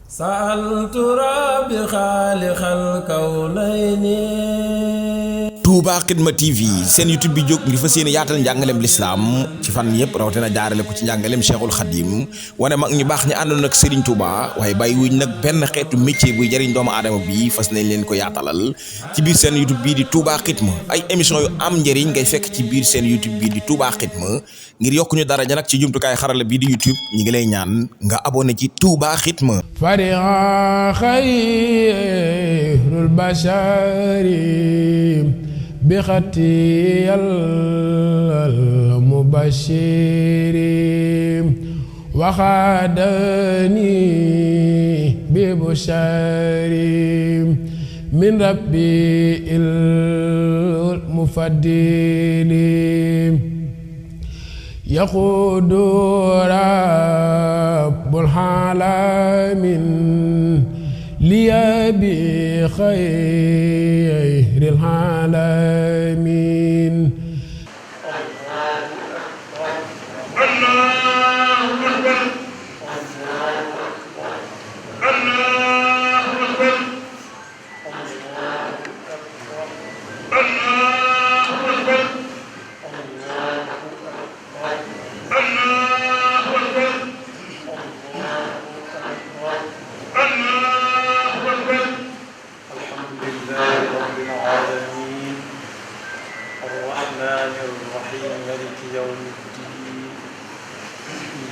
سألت ربي خالق الكونين. Touba Xidma TV seen YouTube bi jóg ngir fas yéene yaatal njàngaleem lislaam ci fan yëpp rawatina jaarale ko ci njàngaleem Cheikhul Khadim wane mag ñu baax ñi àndoon ak Serigne Touba waaye bàyyi wuñ nag benn xeetu métier buy jëriñ doomu aadama bi fas nañ leen ko yaatalal ci biir seen YouTube bii di Touba Xidma ay émission yu am njëriñ ngay fekk ci biir seen YouTube bii di Touba Xidma ngir yokku ñu daraja nag ci jumtukaay xarala bii di YouTube ñi ngi lay ñaan nga abonné ci Touba Xidma. fariha xayrul bashari بختي المبشر وخادني ببشار من ربي المفضل يقود رب العالمين لي بخير العالمين.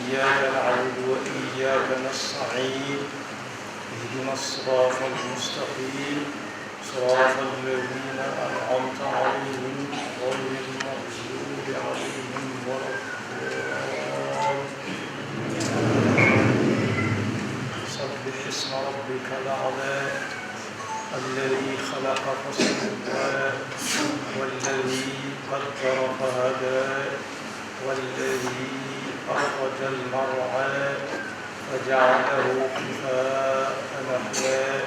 إياك نعبد وإياك نستعين اهدنا الصراط المستقيم صراط الذين أنعمت عليهم غير المغضوب عليهم ولا الضالين. سبح اسم ربك الأعلى الذي خلق فسوى والذي قدر فهدى والذي أخرج المرعى فجعله كفاء نحوا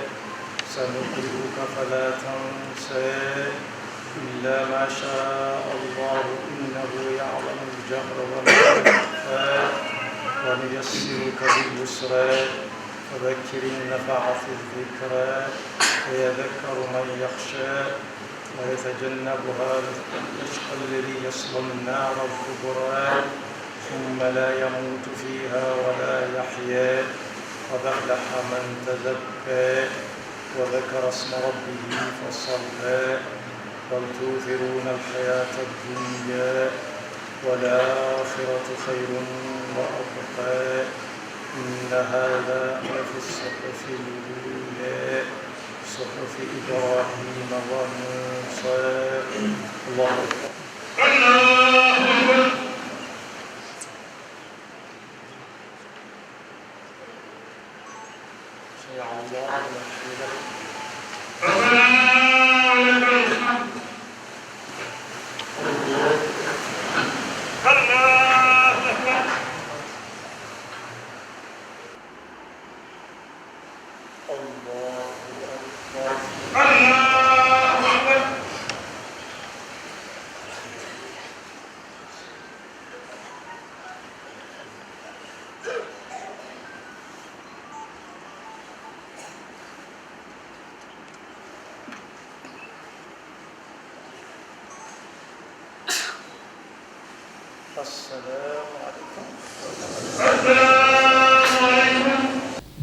سنقرئك فلا تنسى إلا ما شاء الله إنه يعلم الجهر وما يخفى ونيسرك باليسرى فذكر النفعة الذكرى فيذكر من يخشى ويتجنبها الأشقى الذي يصلى النار الكبرى ثم لا يموت فيها ولا يحيا قد أفلح من تزكى وذكر اسم ربه فصلى بل تؤثرون الحياة الدنيا والآخرة خير وأبقى إن هذا لفي الصحف الأولى صحف إبراهيم وموسى. الله أكبر.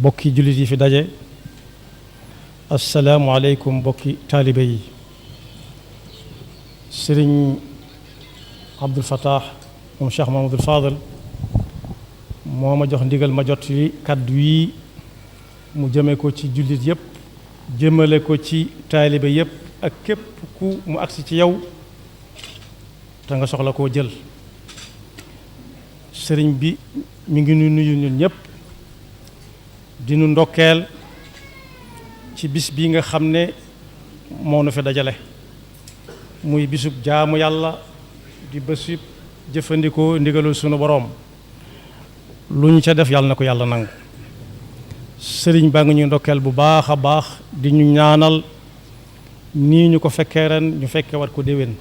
bokki jullit yi fi daje asalaamualeykum bokki taalibe yi. sëriñ Abdul Fattah moom Cheikh Mahamadul Fadal moo ma jox ndigal ma jot li kàddu yi mu jëme ko ci jullit yépp jëmale ko ci taalibe yépp ak képp ku mu agsi ci yow te nga soxla koo jël. sëriñ bi mi ngi nuyu ñun ñëpp di nu ndokkeel ci bis bi nga xam ne moo nu fi dajale muy bisub jaamu yàlla di bésub jëfandikoo ndigalul sunu boroom lu ñu ca def yàlla na ko yàlla nangu. sëriñ baa ngi ñuy ndokkeel bu baax a baax di ñu ñaanal nii ñu ko fekkee ren ñu fekkee wat ko déwén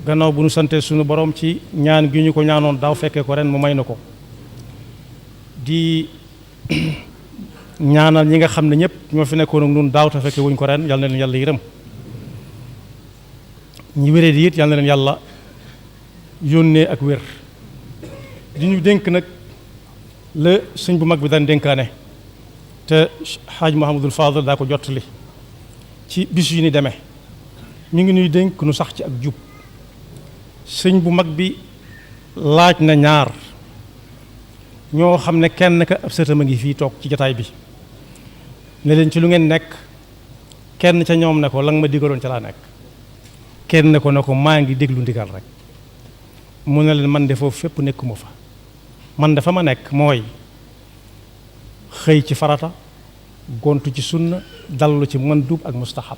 gannaaw bu nu sante sunu borom ci ñaan gi ñu ko ñaanoon daaw fekkee ko ren mu may na ko di ñaanal ñi nga xam ne ñëpp ñoo fi nekkoon ak nun daaw te fekke wuñ ko ren yal na leen yàlla yërëm ñi wéree di it yal na leen yàlla yónnee ak wér di ñu dénk nag la sëñ bu mag bi daan dénkaane te xaaj Mouhamadul Fadal daa ko jottali ci bis yu ni demee mi ngi ñuy dénk nu sax ci ak jub sëñ bu mag bi laaj na ñaar ñoo xam ne kenn ka ab sëtam a ngi fii toog ci jataay bi ne leen ci lu ngeen nekk kenn ca ñoom ne ko la nga ma digaloon ca laa nekk kenn ne ko maa ngi déglu ndigal rek mu ne leen man de foofu fépp nekkuma fa man dafa ma nekk mooy xëy ci farata gontu ci sunna dallu ci mandub ak mustahab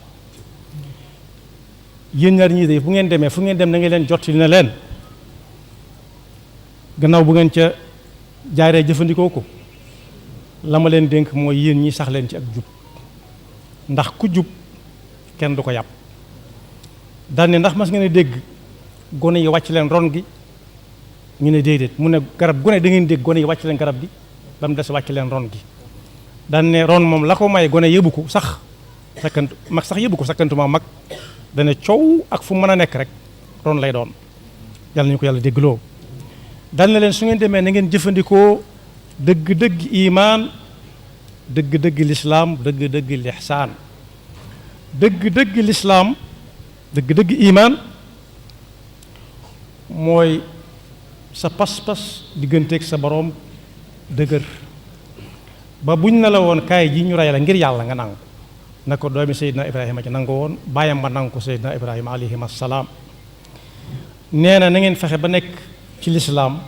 yéen ñaar ñii de bu ngeen demee fu ngeen dem na ngeen leen jottali ne leen gannaaw bu ngeen ca jaaree jëfandikoo ko la ma leen dénk mooy yéen ñi sax leen ci ak jub ndax ku jub kenn du ko yàpp daan ne ndax mas ngeen a dégg gone yi wàcc leen ron gi ñu ne déedéet mu ne garab gone da ngeen dégg gone yi wàcc leen garab gi ba mu des wàcc leen ron gi daan ne ron moom la ko may gone yëbu ko sax sakkantu mag sax yëbu ko sakkantuma mag dana coow ak fu mën a nekk rek ron lay doon yàlla nañu ko yàlla déggloo daan na leen su ngeen demee na ngeen jëfandikoo dëgg-dëgg imaan dëgg-dëgg lislaam dëgg-dëgg lixsaan dëgg-dëgg lislaam dëgg-dëgg imaan mooy sa pas-pas digganteeg sa boroom dëgër ba buñ ne la woon kaay ji ñu rey la ngir yàlla nga nangu na ko doomi Seydina Ibrahima ci nangu woon bàyyam ba nangu ko Seydina Ibrahima alayhim assalaam nee na ngeen fexe ba nekk ci lislaam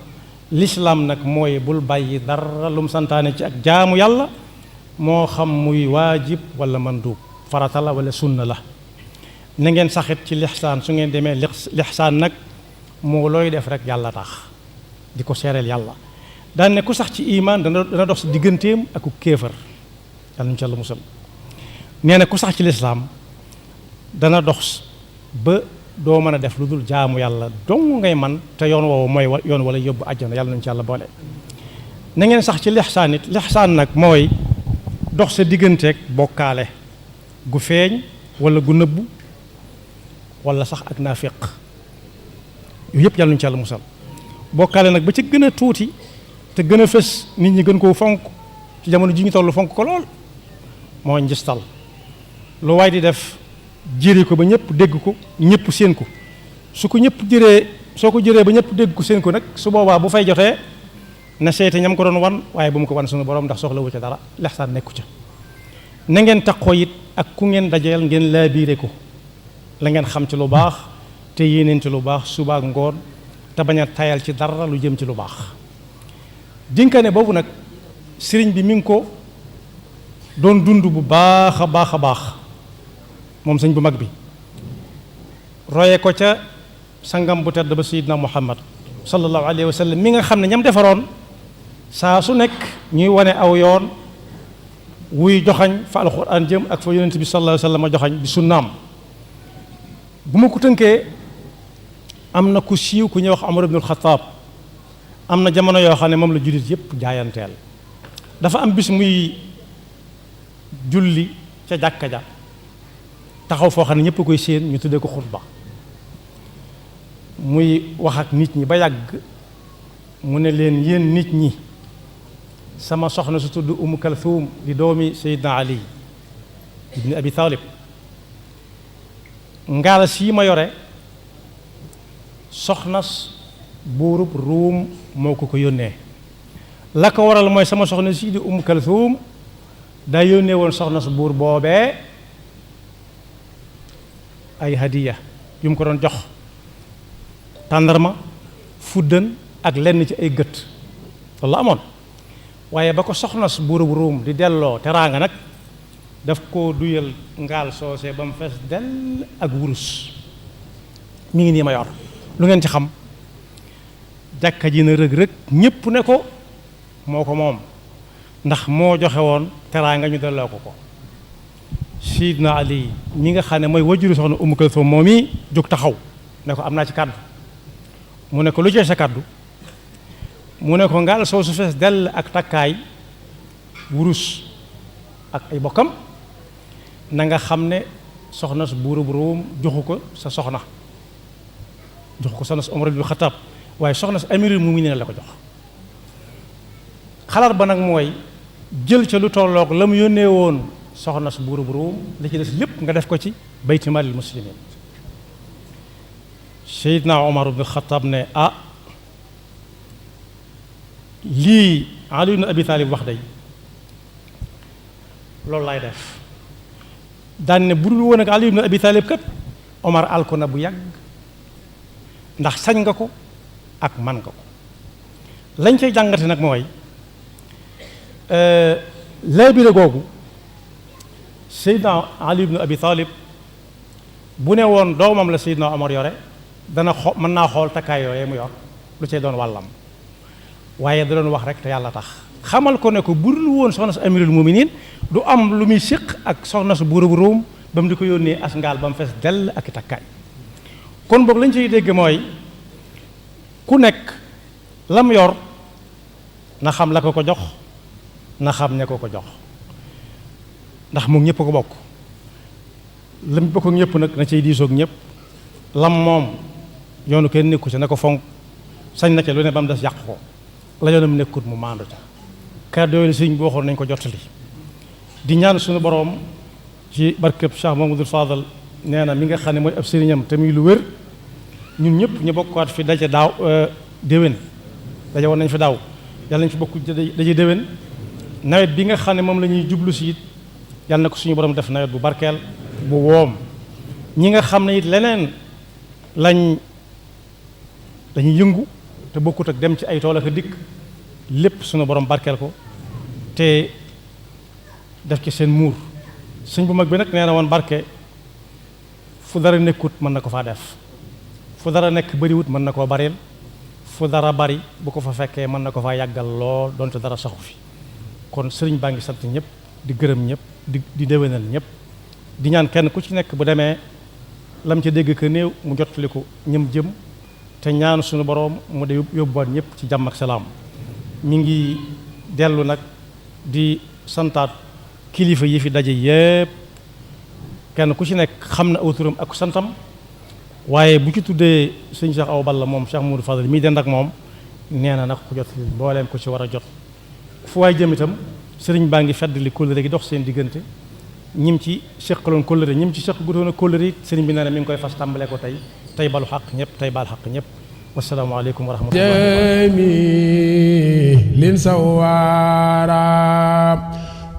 lislaam nag mooy bul bàyyi dara lum santaane ci ak jaamu yàlla moo xam muy waajib wala mandub farata la wala sunna la na ngeen saxit ci lixsaan su ngeen demee lixsaan nag moo looy def rek yàlla tax di ko seereel yàlla daan ne ku sax ci imaan dana dox si digganteem ak ku kéefër yàlla ñu ci yàlla musal nee na ku sax ci lislaam dana dox ba doo mën a def lu dul jaamu yàlla dong ngay man te yoon woowu mooy yoon wala yóbbu àjjana yàlla nañu ci yàlla boole na ngeen sax ci lixsaan it lixsaan nag mooy dox sa digganteeg bokkaale gu feeñ wala gu nëbbu wala sax ak naafiq yooyu yëpp yàlla nañu ci yàlla musal bokkaale nag ba ci gën a tuuti te gën a fës nit ñi gën koo fonk ci jamono ji ñu toll fonk ko lool moo njistal lu waay di def jëri ko ba ñëpp dégg ko ñëpp séen ko su ko ñëpp jëree soo ko jëree ba ñëpp dégg ko séen ko nag su boobaa bu fay jotee na seete ñam ko doon wan waaye bu mu ko wan suñu borom ndax soxla wu ca dara lexsaan nekku ca na ngeen taxoo it ak ku ngeen dajeel ngeen laabiire ko la ngeen xam ci lu baax te yéeneen ci lu baax suba ak ngoon te bañ a tayal ci dara lu jëm ci lu baax dénkaane boobu nag sëriñ bi mi ngi ko doon dund bu baax a baax a baax moom sëñ bu mag bi roye ko ca sangam bu tedd ba sayyidina Muhammad sallallahu alayhi wa sallam mi nga xam ne ñam defaroon saa su nekk ñuy wane aw yoon wuy joxañ fa alxuraan jëm ak fa yonent bi sallallahu alayhi wa sallam joxañ bi sunnaam bu ma ko tënkee am na ku siiw ku ñuy wax Umar ibnul Xattaab am na jamono yoo xam ne moom la jullit yépp jaayanteel dafa am bis muy julli ca jàkka ja taxaw foo xam ne ñëpp koy séen ñu tuddee ko xutba muy wax ak nit ñi ba yàgg mu ne leen yéen nit ñi sama soxna su tudd Umm Kalthum di doomi Seydina Ali ibni Abi Talib ngaala sii ma yore soxnas buurub Ruum moo ko yónnee la ko waral mooy sama soxna sii di Umm Kalthum daa yónnee woon soxnas buur boobee ay hadiya yu mu ko doon jox tàndarma fuddan ak lenn ci ay gët loolu la amoon waaye ba ko soxnas buurub Ruum di delloo teraanga nag daf koo duyal ngaal soosé ba mu fees dell ak wurus mi ngi nii ma yor lu ngeen ci xam jàkka ji na rëg-rëg ñépp ne ko moo ko moom ndax moo joxe woon teraanga ñu delloo ko ko Sidna Ali mi nga xam ne mooy wajuru soxna Umm Kalthum moom yi jóg taxaw ne ko am naa ci kàddu mu ne ko lu cee sa kàddu mu ne ko ngaal soo su fees dell ak takkaay wurus ak ay bokkam na nga xam ne soxna su buurub Ruum joxu ko sa soxna joxu ko soxna su Omar ibn Khattab waaye soxna su amirul mu'minin la ko jox xalaat ba nag mooy jël ca lu tolloog la mu yónnee woon soxna su buurub Ruum li ci des lépp nga def ko ci bayti maalil muslimin Seydina Omar ibn Khattab ne lii Ali ibn Abi Talib wax day loolu laay def daan ne bu dul woon ak Ali ibn Abi Talib kat Omar alko na bu yàgg ndax sañ nga ko ak man nga ko lañ cay jàngate nag mooy laabire googu Seydina Ali ibn Abi Talib bu ne woon doomam la Seydina Omar yore dana mën naa xool takkaay yooyee mu yor lu cay doon wàllam waaye da doon wax rek te yàlla tax xamal ko ne ko bu dul woon soxna su amirul muminin du am lu muy séq ak soxna su buurub Ruum ba mu di ko yónnee as ngaal ba mu fees dell ak i takkaay kon boog lañ ciy dégg mooy ku nekk lam yor na xam la ko ko jox na xam ne ko ko jox ndax moom ñëpp ko bokk lam bokk ak ñëpp nag na cay diisoog ñëpp lam moom yoonu kenn nekku ci na ko fonk sañ na ca lu ne ba mu des yàq ko la yoonam nekkut mu maandu ca kàddu yooyu sëriñ bi waxoon nañ ko jottali di ñaan suñu boroom ci barkeb Cheikh Mamadou Fadal nee na mi nga xam ne mooy ab sëriñam te muy lu wér ñun ñëpp ñu bokkaat fi daje daaw déwén daje woon nañ fi daaw yàlla nañ fi bokk daje déwén nawet bi nga xam ne moom la ñuy jublu si it yàlla na ko suñu borom def nawet bu barkeel bu woom ñi nga xam ne it leneen lañuy yëngu te bokkut ak dem ci ay tool ak dikk lépp suñu borom barkeel ko te def ci seen muur sëñ bu mag bi nag nee na woon barke fu dara nekkut mën na ko faa def fu dara nekk bariwut mën na koo bareel fu dara bari bu ko fa fekkee mën na ko faa yàggal lool donte dara saxu fi kon sëriñ baa ngi sant ñëpp di gërëm ñëpp di déwénal ñëpp di ñaan kenn ku ci nekk bu demee lam ci dégg ka néew mu jottali ko ñëm jëm te ñaanu suñu boroom mu de yóbbuwaat ñëpp ci jàmm ak salaam mi ngi dellu nag di santaat kilifa yi fi daje yépp kenn ku ci nekk xam na aw turam ak santam waaye bu ci tuddee sëñ Cheikh Awa Balla moom Cheikh Moudou Fadal mii dend ak moom nee na nag ku jot mbooleem ko ci war a jot fu waay jëm itam sëriñ baa ngi feddali kóllëre gi dox seen diggante ñim ci seqaloon kóllëre ñim ci seq gutoon a kóllëre it sëriñ bi nee na mi ngi koy fas tàmbalee ko tey balu xaq ñëpp tey baal xaq ñëpp wassalaamu aleykum wa rahmatullahi jamilin sawara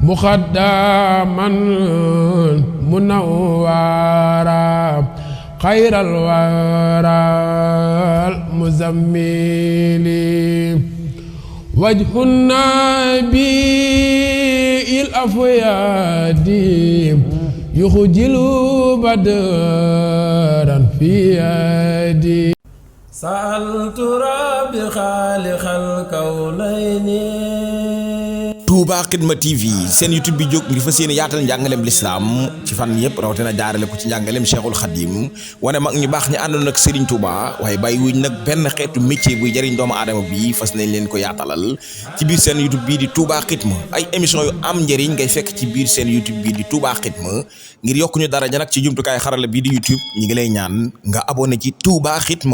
muxaddaman munawwara xayral waral muzammili wajhu nabil afyadi yuxjilu badran fi yadi sa'altu rabbi xaaliqal kawnayni Touba Xidma TV seen YouTube bi jóg ngir fas yéene yaatal njàngaleem lislaam ci fan yëpp rawatina jaarale ko ci njàngaleem Cheikhul Khadim wane mag ñu baax ñi àndoon ak Serigne Touba waaye bàyyi wuñ nag benn xeetu métier buy jëriñ doomu aadama bi fas nañ leen ko yaatalal ci biir seen YouTube bii di Touba Xidma ay émission yu am njëriñ ngay fekk ci biir seen YouTube bii di Touba Xidma ngir yokku ñu daraja nag ci jumtukaay xarala bii di YouTube ñi ngi lay ñaan nga abonné ci Touba Xidma